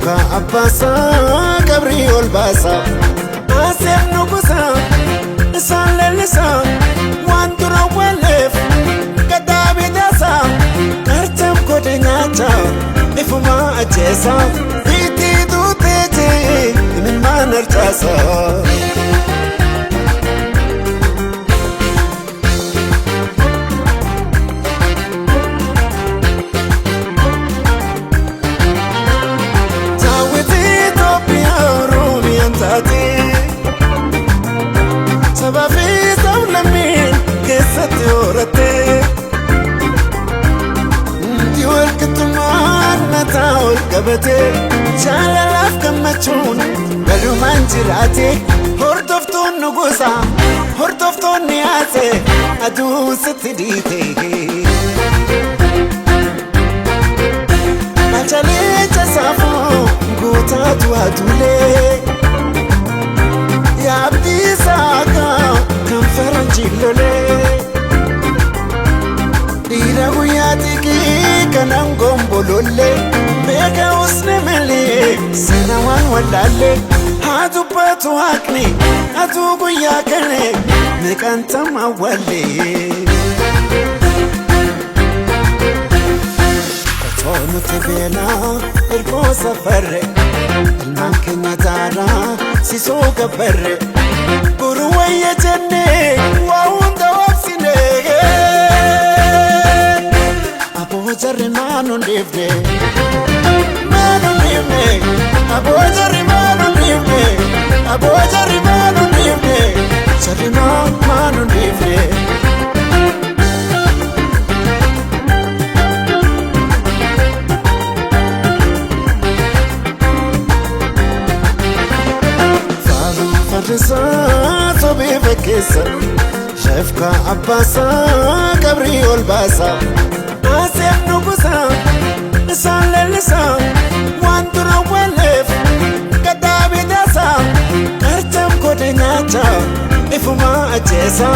Shafka abbaasaa qabrii ol baasa. Aseef nugusa isaan leellisa waan dura walleef gadaa bitaasa. Qarcam godhe nyaacha ifuma ajjeesa. Itti duutee imimmaan harcaasa. Daawwitii Itoophiyaa Oromiyaan taate sabaa fi sablammiin keessatti horatte. Hundi walqixxummaan mataa ol qabate jaalalaaf gammachuun galumaan jiraate. Hordoftoonni nugusa hordoftoonni haase aduu sitti dhiite. Machalee saafuu guutaatu aduulee yaabdii saakaa kan faranjii lolee dhiira guyyaa xiqqii kanan gombolollee beeka usne malee sana waan wallaallee haa dubbatu haqni aduu guyyaa kane meeqaan tam awwallee. Otoo nuti beelaa ergoo safarre ilmaan keenya daaraa sisoo gabbarre boru wayya jennee waa hunda obsine. Aboo jarri maan hun dhiifne maan hun dhiifne aboo jarri maan hun dhiifne aboo jarri maan hun dhiifne jarri maan hun dhiifne. Faaruu farrisaa sobee fakkeessa shafka abbaasaa qabrii ol baasa. Aseef nugusa isaan leellisa waan dura walleef gadaa bitaasa. Qarcam godhe nyaacha ifuma ajjeesa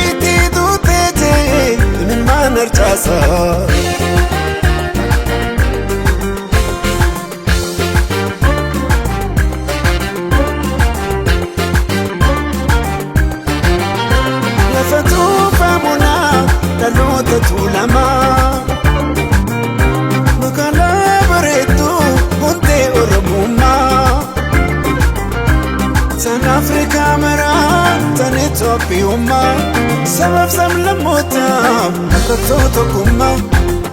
itti duutee imimmaan harcaasa. Lafa tuufamunaa dhaloota tuulamaa magaalaa bareedduu hundee Oromummaa tan Afrikaa maraa tan Itoophiyummaa sabaaf sablammootaa mallattoo tokkummaa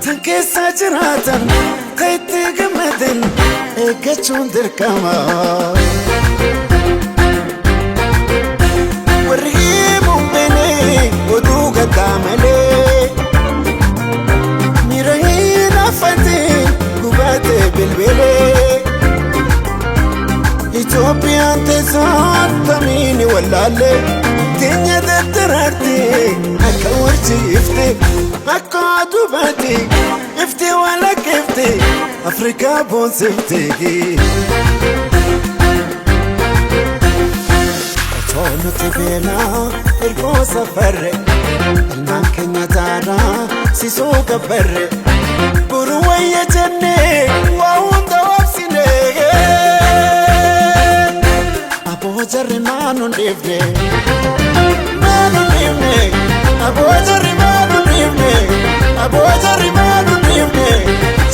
tan keessa jiraatan kan itti gammadan eeggachuun dirqama. Warri himuun beene oduu gaddaa malee miira hin affatiin gubatee bilbilee. Itoophiyaan teessoon tamiini wallaalle teenya daddaraarte akka warji ifte akka aduu baate ifte walakkeefte Afrikaa boonsifte. Otoo nuti beelaa ergoo safarre ilmaan keenya daaraa sisoo gabbarre boru wayya jennee waa hunda obsine. Aboo jarri maan hun dhiifne maan hun dhiifne aboo jarri maan hun dhiifne aboo jarri maan hun dhiifne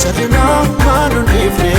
jarri maan hun dhiifne.